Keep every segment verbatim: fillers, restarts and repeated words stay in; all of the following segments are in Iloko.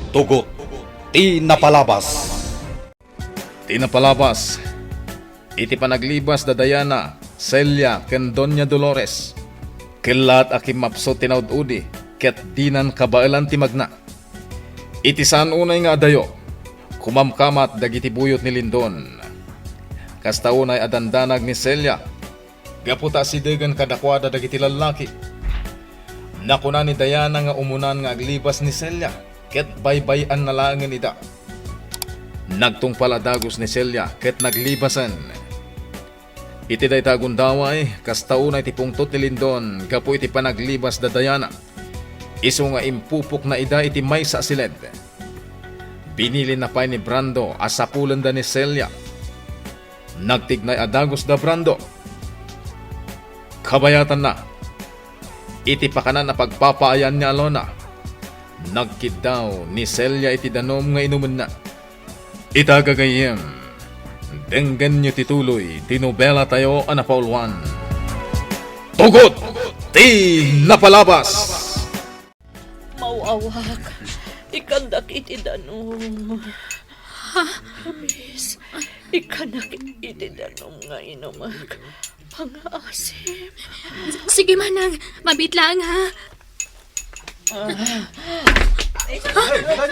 Tugot ti napalabas. Ti napalabas, iti panaglibas da Diana, Celia, ken Doña Dolores, kellaat a kimmapsut ti naud-udi ket dinan kabaelan ti magna. Iti saan unay nga adayo, kumamkamat dagiti buyot ni Lindon. Kasta unay a dandanag ni Celia, gapu ta asidegen kadakuada dagiti lallaki. Nakuna ni Diana nga umunan nga aglibas ni Celia, ket baybay-anna laengen ida. Nagtungpal a dagus ni Celia ket naglibasen. Iti dayta a gundaway, kasta unay ti pungtot ni Lindon gapu iti panaglibas da Diana. Isu nga impupokna ida iti maysa a siled. Binilinna pay ni Brando a sapulenda ni Celia. Nagtignay a dagus da Brando. Kabayatanna, iti pakanan a pagpapaayan ni Alona, nagkiddaw ni Celia iti danum nga inumenna. Ita gagayyem, denggenyo ti tuloy ti nobelatayo a napauluan. Tugot ti napalabas! Maw-awak, ikkandak iti danum. Ha? Miss, ikkandak iti danum nga inumek. Pangaasim. Sige, manang. Mabiit laeng, ha? Ha?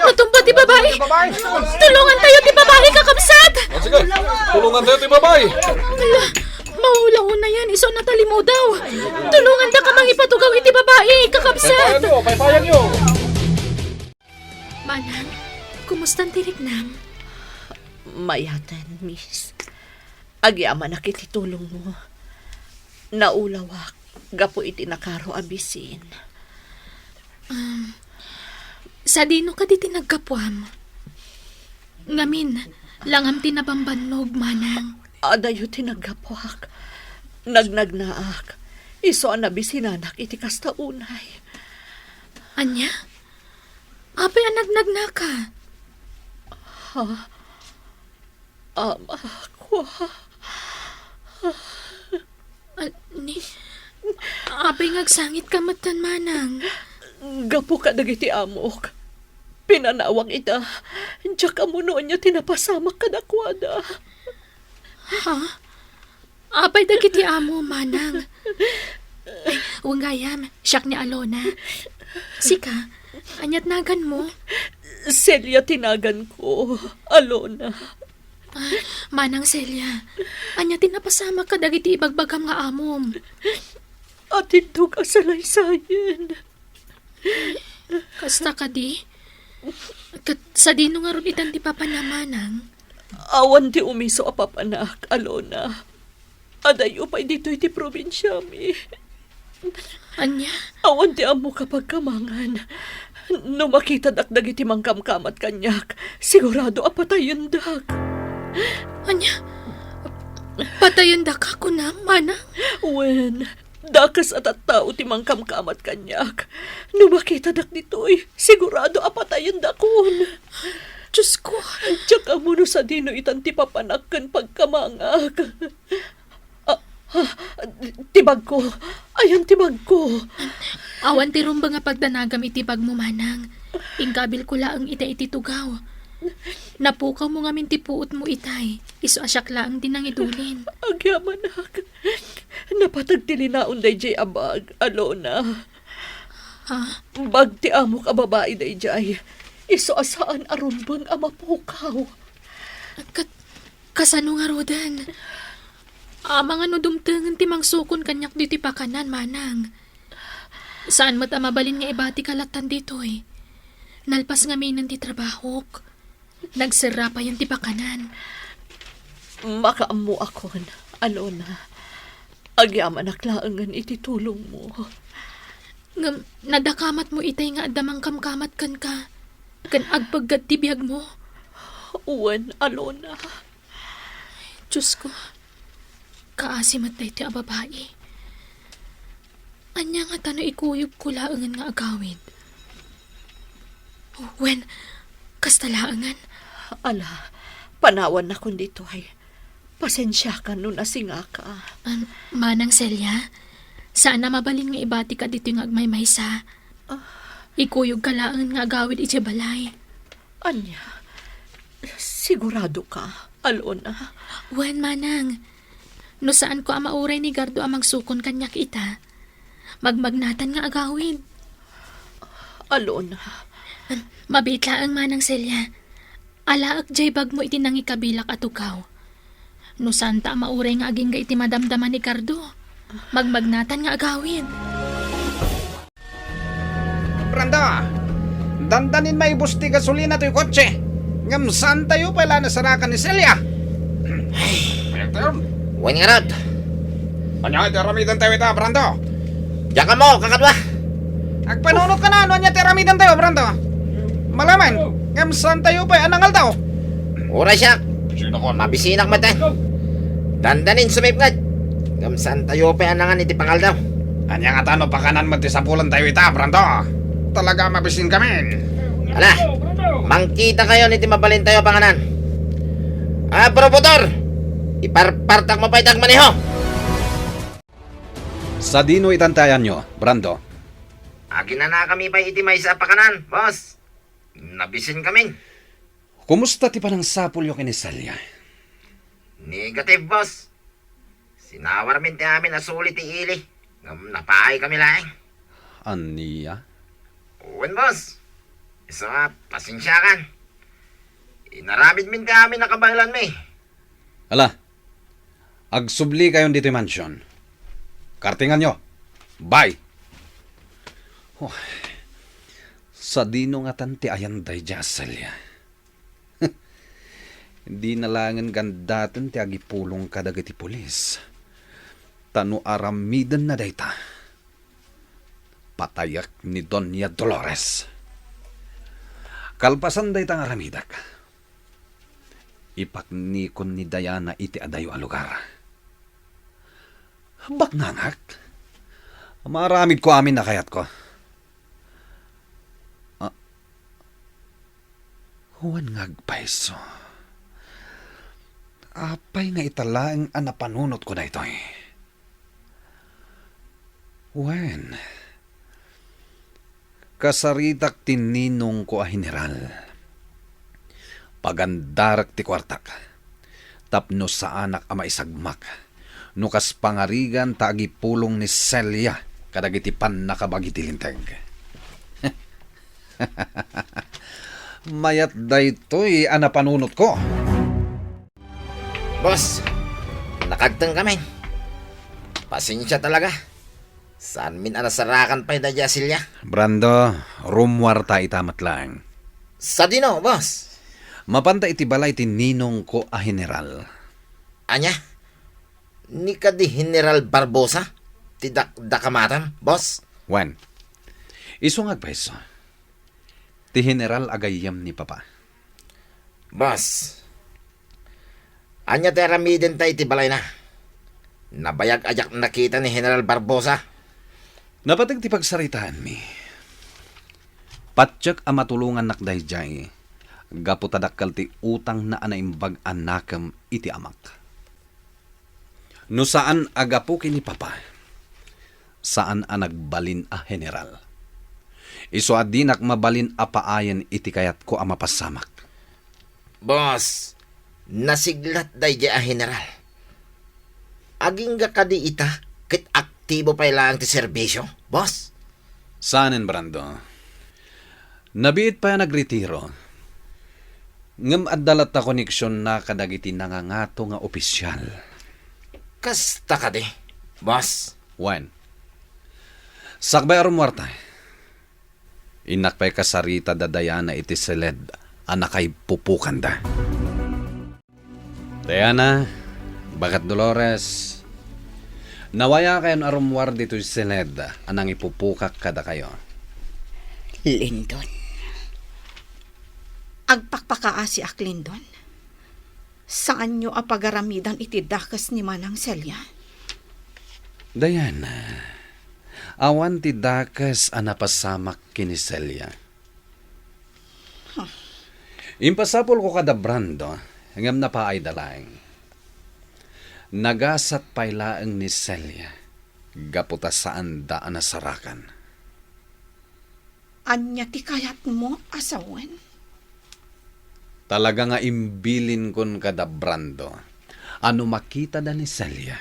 Natumba ti babai! Tulungan tayo ti babai, kakabsat! O, sige, tulungan tayo ti babai! Ala, maulaw na yan, isu a natalimudaw. Tulungan ta ka mangipatugaw iti babai, kakabsat! Paypayan yo, paypayan yo! Manang, kumusta ti riknam? Mayaten, miss. Agyamanak iti tulongmo. Naulawak gapu iti nakaro a bisin. Um, sadino kadi ti naggapuam? Ngamin, langam ti nabambannog, manang. Adayo ti naggapuak. Nagnagnaak. Isu a nabisinanak iti kasta unay. Ania? Apay a nagnagnaka? Ha? Amak, wa. Al-, ni, apay nga agsangitka metten, manang? Gapu kadagiti amok, pinanawak ida. Diak ammo no ania ti napasamak kadakuada. Ha? Apay dagiti amo, manang? Ay, wen gayam, siak ni Alona. Sika, aniat naganmo? Celia ti naganko, Alona. Ah, Manang Celia, ania ti napasamak kadagiti ibagbagam nga amom? Atindog a salaysayen. Kasta kadi? Ket sadino ngarud itan ti papanam, manang? Awan ti umisu a papanak, Alona. Adayo pay ditoy ti probinsiami. Ania? Awan ti ammok a pagkamangan. No makitadak dagiti mangkamkamat kaniak, sigurado a patayendak. Ania? Patayendaka, kunam, manang? Wen, dakes a tattao ti mangkamkamat kaniak. No makitadak ditoy, sigurado a patayendakon. Diosko! Diak ammo no sadino itan ti papanak ken pagkamangak. Ah, ah, ti bagko. Ayan ti bagko. Awan ti rumbeng a pagdanagam iti bagmo, manang. Inggabilko laeng ita iti tugaw. Napukawmo ngamin ti puotmo itay. Isu a siak laeng ti nangidulin. Agyamanak. Napateg ti linaon daydiay a bag, Alona. Ha? Bag ti amok a babai daydiay. Isu a saan a rumbeng a mapukaw. Ket kasano ngaruden? Amangan no dumtengen ti mangsukon kaniak ditoy pakanan, manang. Saan met a mabalin nga ibatika lattan ditoy. Nalpas ngaminen ti trabahok. Nagserra payen ti pakanan. Makaammoakon, Alona. Agyamanak laengen iti tulongmo. Ngem nadakamatmo itay nga adda mangkamkamat kenka, ken agpeggad ti biagmo? Wen, Alona. Diosko, kaasi met daytoy a babai. Ania ngata no ikuyogko laengen nga agawid? Wen, kasta laengen? Ala, panawannakon ditoy. Pasensiakan no nasingaka. Am, Manang Celia, saan a mabalin nga ibatika ditoy nga agmaymaysa. Ah. Ikuyogka laengen nga agawid idiay balay. Ania? Sigurado ka, Alona? Wen, manang. No saanko a mauray ni Gardo a mangsukon kaniak ita, magmagnatan nga agawid. Alona. Mabiit laeng, Manang Celia. Alaek jay bagmo iti nangikabilak a tugaw. No saanta a mauray nga agingga iti madamdama ni Gardo, magmagnatan nga agawid. Brando, dandanin maibus ti gasolina toy kotse. Ngem saantayo pay la nasarakan ni Celia. Ay, wen ngarud. Ania ti aramidantayo ita, Brando? Diak ammo, kakadua. Agpanunot ka na, no ania ti aramidantayo, Brando? Malaman, ngem saantayo pay a nangaldaw. Uray siak. Mabisinak met, eh. Dandanin sumipnget. Ngem saantayo pay a nangan iti pangaldaw. Ania ngata no pakanan met ti sapulantayo ita, Brando? Talaga mabisinkami. Ala, mangkitakayon iti mabalintayo a panganan. Ah, Promotor, iparpartakmo pay ti agmaneho. Sadino itan ti ayanyo, Brando? Aginanakami pay iti maysa a pakanan, boss. Nabisinkamin. Kumusta ti panangsapulyo ken ni Celia? Negative, boss. Sinawarmin ti amin a suli ti ili, ngem napaay kami laeng. Ania? Wen, boss. Isu a, pasensiakan. Inaramidmin ti amin a kabaelanmi. Ala, agsublikayon ditoy mansion. Kartinganyo. Bye! Oh, sadino ngatan ti ayan daydiay a Celia? Dina laengen gandaten ti agipulong kadagiti pulis. Ta no aramidenna dayta, patayek ni Doña Dolores. Kalpasan dayta nga aramidek, ipaknikon ni Diana iti adayo a lugar. Baknangak. Maaramidko amin a kayatko. Ah, wen nga agpayso. Apay nga ita laeng a napanunotko daytoy? Wen, kasaritak ti ninongko a general. Pagandarek ti kuartak tapno saanak a maisagmak no kas pangarigan ta agipulong ni Celia kadagiti pannakabagi ti Linteg. Mayat daytoy a napanunotko. Boss, nakagtengkamin. Pasensia talaga. Saanmin a nasarakan pay daydiay a Celia? Brando, rummuarta ita met laeng. Sadino, boss? Mapanta iti balay ti ninongko a general. Ania? Ni kadi General Barbosa ti dakdakamatam, boss? Wen. Isu nga agpayso. Ti general a gayyem ni Papa. Boss, ania ti aramidenta iti balayna? Nabayag a diak nakita ni General Barbosa. Napateg ti pagsaritaanmi. Patiek a matulongannak daydiay gapu ta dakkel ti utangna a naimbag a nakem iti amak. No saan a gapu ken ni Papa, saan a nagbalin a general. Isu a dinak mabalin a paayen iti kayatko a mapasamak. Boss, nasiglat daydiay a general. Agingga kadi ita ket aktibo pay laeng ti serbisio, boss? Saanen, Brando. Nabiit pay a nagretiro. Ngem adda latta koneksionna kadagiti nangangato nga opisial. Kasta kadi, boss? Wen. Sakbay a rummuarta, innak pay kasarita da Diana iti siled a nakaipupokanda. Diana, baket Dolores, nawayakayon a rummuar ditoy siled a nangipupokak kadakayo. Lindon. Agpakpakaasiak, Lindon. Saanyo a pagaramidan iti dakes ni Manang Celia? Diana, awan ti dakes a napasamak ken ni Celia. Impasapulko kada Brando, ngem napaayda laeng. Nagasat pay laeng ni Celia, gapu ta saanda a nasarakan. Ania ti kayatmo a sawen? Talaga nga imbilinkon kada Brando a no makitada ni Celia,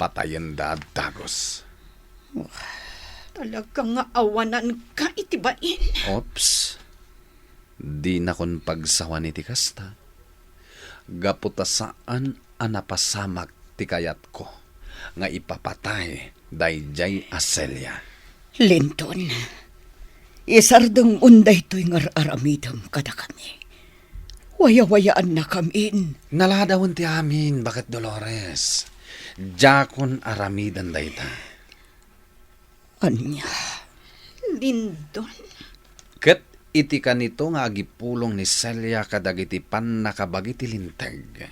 patayenda a dagus. Talaga nga awananka iti bain. Oops. Dinakon pagsawan iti kasta. Gapu ta saan a napasamak ti kayatko nga ipapatay daydiay a Celia. Linton, isardengmon daytoy nga ar-aramidem kadakami. Wayawayaannakamin. Naladawen ti amin, Baket Dolores. Diakon aramiden dayta. Ania? Lindon. Ket iti kanito nga agipulong ni Celia kadagiti pannakabagi ti Linteg,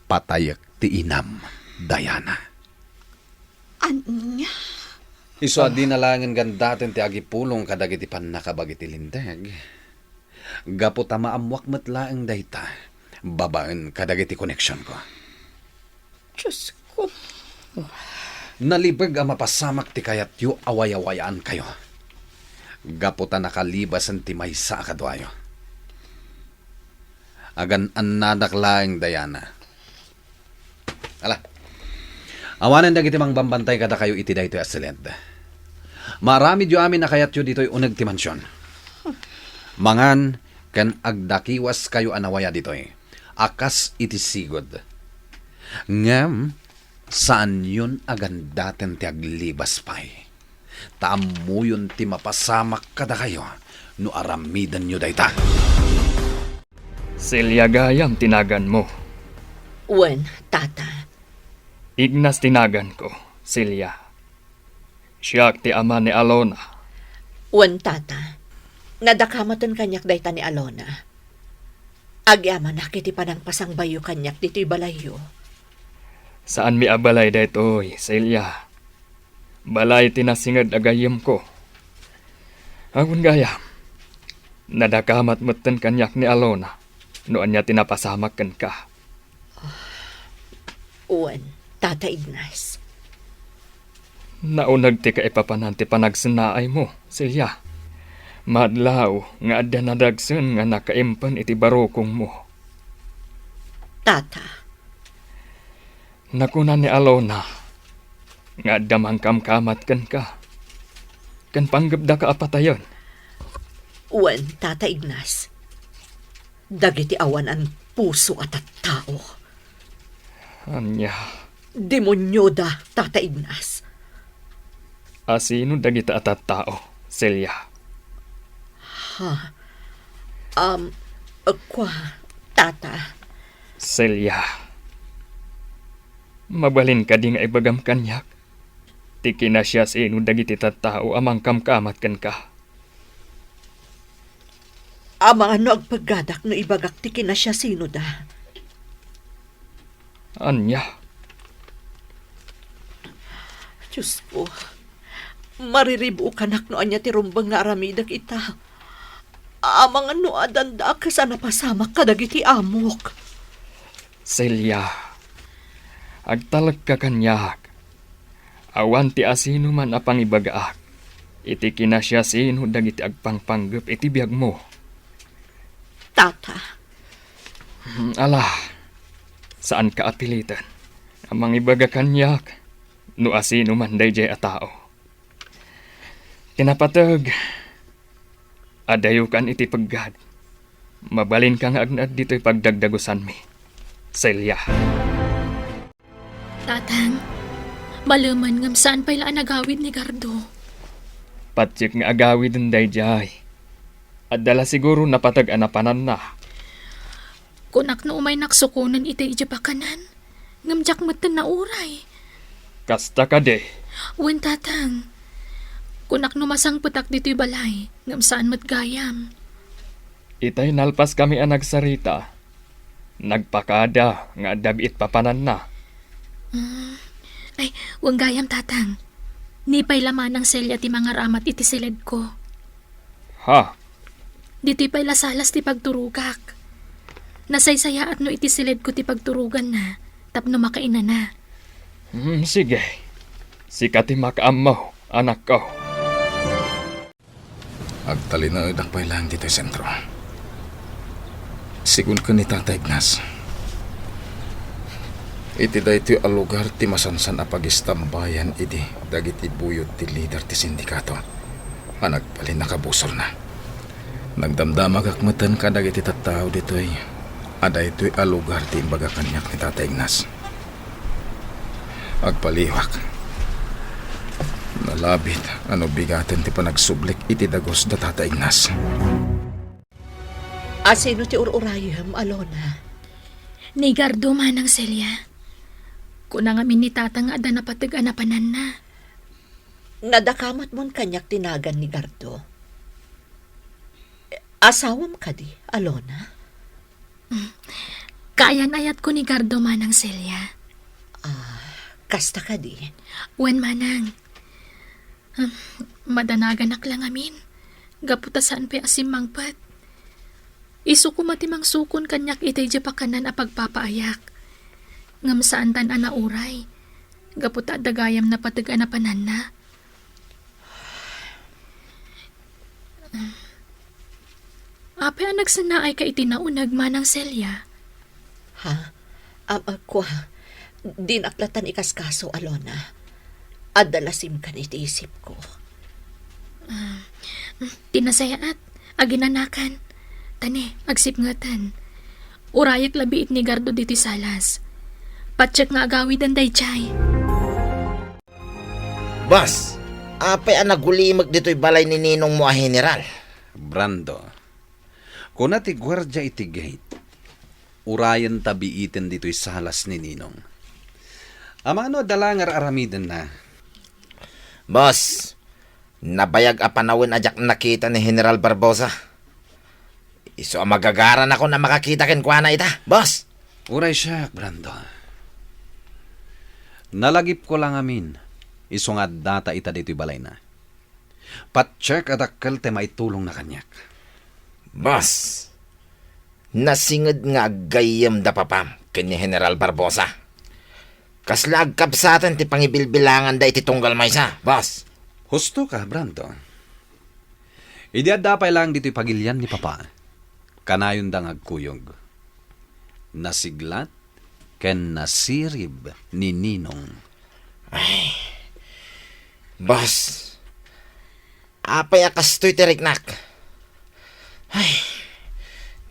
patayek ti inam, Diana. Ania? Isu a dina laengen gandaten ti agipulong kadagiti pannakabagi ti Linteg. Gapu ta maammoak met laeng dayta babaen kadagiti koneksionko. Diosko. Nalibeg a mapasamak ti kayatyo a wayawayaankayo. Gapu ta nakalibasen ti maysa a kaduayo. Agan-annadak laeng, Diana. Ala. Awanen dagiti mangbambantay kadakayo iti daytoy a siled. Maaramidyo amin a kayatyo ditoy uneg ti mansion. Mangan ken agdakiwaskayo a nawaya ditoy, a kas iti sigud. Ngem, saanyon a gandaten ti aglibas pay. Ta ammoyon ti mapasamak kadakayo no aramidenyo dayta. Celia gayam ti naganmo. Wen, tata. Ignas ti naganko, Celia. Siak ti ama ni Alona. Wen, tata. Nadakamat kaniak dayta ni Alona. Agyamanak iti panangpasangbayyo kaniak ditoy balayyo. Saanmi a balay daytoy, Celia. Balay ti nasinged a gayyemko. Awan gayam, nadakamat metten kaniak ni Alona no ania ti napasamak kenka. Wen, Tata Ignas. Nauneg ti kaipapanan ti panagsennaaymo, Celia. Madlaw nga adda nadagsen nga nakaimpen iti barukongmo. Tata. Nakuna ni Alona nga adda mangkamkamat kenka, ken panggepdaka a patayen. Wen, Tata Ignas, dagiti awanan puso a tattao. Ania? Demonioda, Tata Ignas. Asino dagita a tattao, Celia? Ha? Um, kua, Tata. Celia, mabalin kadi nga ibagam kaniak ti kinasiasino dagiti tattao a mangkamkamat kenka? Amangan no agpaggadak no ibagak ti kinasiasinoda. Ania? Diosko, maririb-okanak no ania ti rumbeng nga aramidek ita. Amangan no addan dakes a napasamak kadagiti amok. Celia, agtalekka kaniak. Awan ti asinoman a pangibagaak iti kinasiasino dagiti agpangpanggep iti biagmo. Tata. Hmm, ala, saanka a piliten a mangibaga kaniak no asinoman daydiay a tao. Ti napateg, adayokan iti peggad. Mabalinka nga agnaed ditoy pagdagdagusanmi, Celia. Tatang, balemen ngem saan pay la a nagawid ni Gardo. Patiek nga agawiden daydiay. Adda la siguro napateg a napananna. Kunak no umaynak sukonen iti idiay pakanen, ngem diak metten nauray. Kasta kadi? Wen, Tatang. Kunak no masangpetak ditoy balay, ngem saan met gayam. Itay nalpaskami a nagsarita, nagpakada nga adda biit papananna. Mm. Ay, wen gayam, Tatang. Ni pay la manang Celia ti mangaramat iti siledko. Ha? Ditoy pay la salas ti pagturogak. Nasaysayaat no iti siledko ti pagturoganna tapno makainana. Hmm, sige. Sika ti makaammo, anakko. Agtalinaedak pay laeng ditoy sentro. Sigun ken ni Tata Ignas, iti daytoy a lugar ti masansan a pagistambayan idi dagiti buyot ti lider ti sindikato a nagbalin a kabusorna. Nagdamdamagak metten kadagiti tattao ditoy a daytoy a lugar ti imbaga kaniak ni Tata Ignas. Agpaliwak. Nalabit a no bigaten ti panagsublik iti dagus da Tata Ignas. Asino ti ur-urayem, Alona? Ni Gardo, Manang Celia. Kuna ngamin ni Tata nga adda napateg a napananna. Nadakamatmon kaniak ti nagan ni Gardo. Asawam kadi, Alona? Kaayan-ayatko ni Gardo, Manang Celia. Ah, kasta kadi? Wen, Manang. Hmm, madanaganak la ngamin. Gapu ta saan pay a simmangpet. Isu koma ti mangsukon kaniak iti diay pakanan a pagpapaayak. Ngem saantan a nauray. Gapu ta adda gayam napateg a napananna. Apay a nagsennaayka iti nauneg, Manang Celia? Ha? Am, ah, kua, dinak latan ikaskaso, Alona. Adda la simkan iti isipko. Ah, ti nasayaat, aginanakan. Tani, agsipngeten. Urayek la biit ni Gardo ditoy salas. Patiek nga agawiden daydiay. Boss, apay a nagulimek ditoy balay ni ninongmo a General? Brando, kuna ti guardia iti gate, urayenta biiten ditoy salas ni Ninong. Amano adda la nga ar-aramidenna. Boss, nabayag a panawen a diak nakita ni General Barbosa. Isu a magagaranakon a makakita kenkuana ita, boss. Uray siak, Brando. Nalagipko la ngamin, isu nga addata ita ditoy balayna. Patiek a dakkel ti maitulongna kaniak. Boss, nasinged nga aggayyem da papam ken ni General Barbosa. Kasla agkabsatan ti pangibilbilanganda iti tunggal maysa, boss. Husto ka, Brando. Idi adda pay laeng ditoy pagilian ni Papa, kanayonda nga agkuyog. Nasiglat ken nasirib ni Ninong. Ay, boss, apay a kastoy ti riknak? Ay,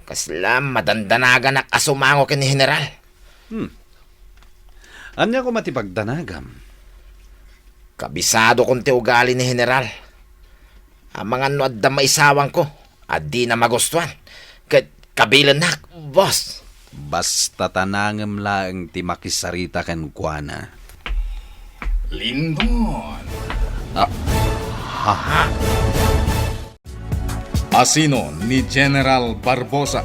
kasla madandanaganak a sumango ken ni General. Hmm. Ania koma ti pagdanagam? Kabisadokon ti ugali ni General. Amangan no adda maisawangko a dina magustuan ket kabilennak, boss. Basta tanangem laeng ti makisarita kenkuana. Lindon. Ah, ha? Asino ni General Barbosa?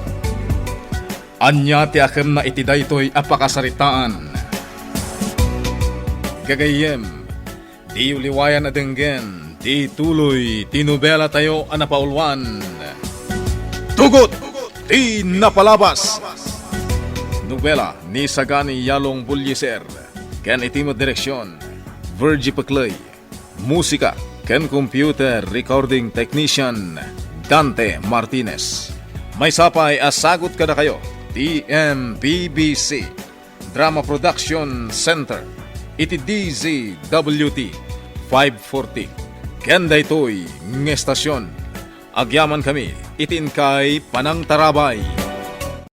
Ania ti akemna iti daytoy a pakasaritaan? Gagayyem, diyo liwayan a denggen ti tuloy ti nobelatayo a napauluan, Tugot ti Napalabas. Nobela ni Sagani Yalong Bullieser ken iti met direksion, Virgie Pecley. Musika ken computer recording technician, Dante Martinez. Maysa pay a sagut kadakayo ti M P B C Drama Production Center iti D Z W T five forty. Ken daytoy nga estasion, agyamankami iti inkay panangtarabay.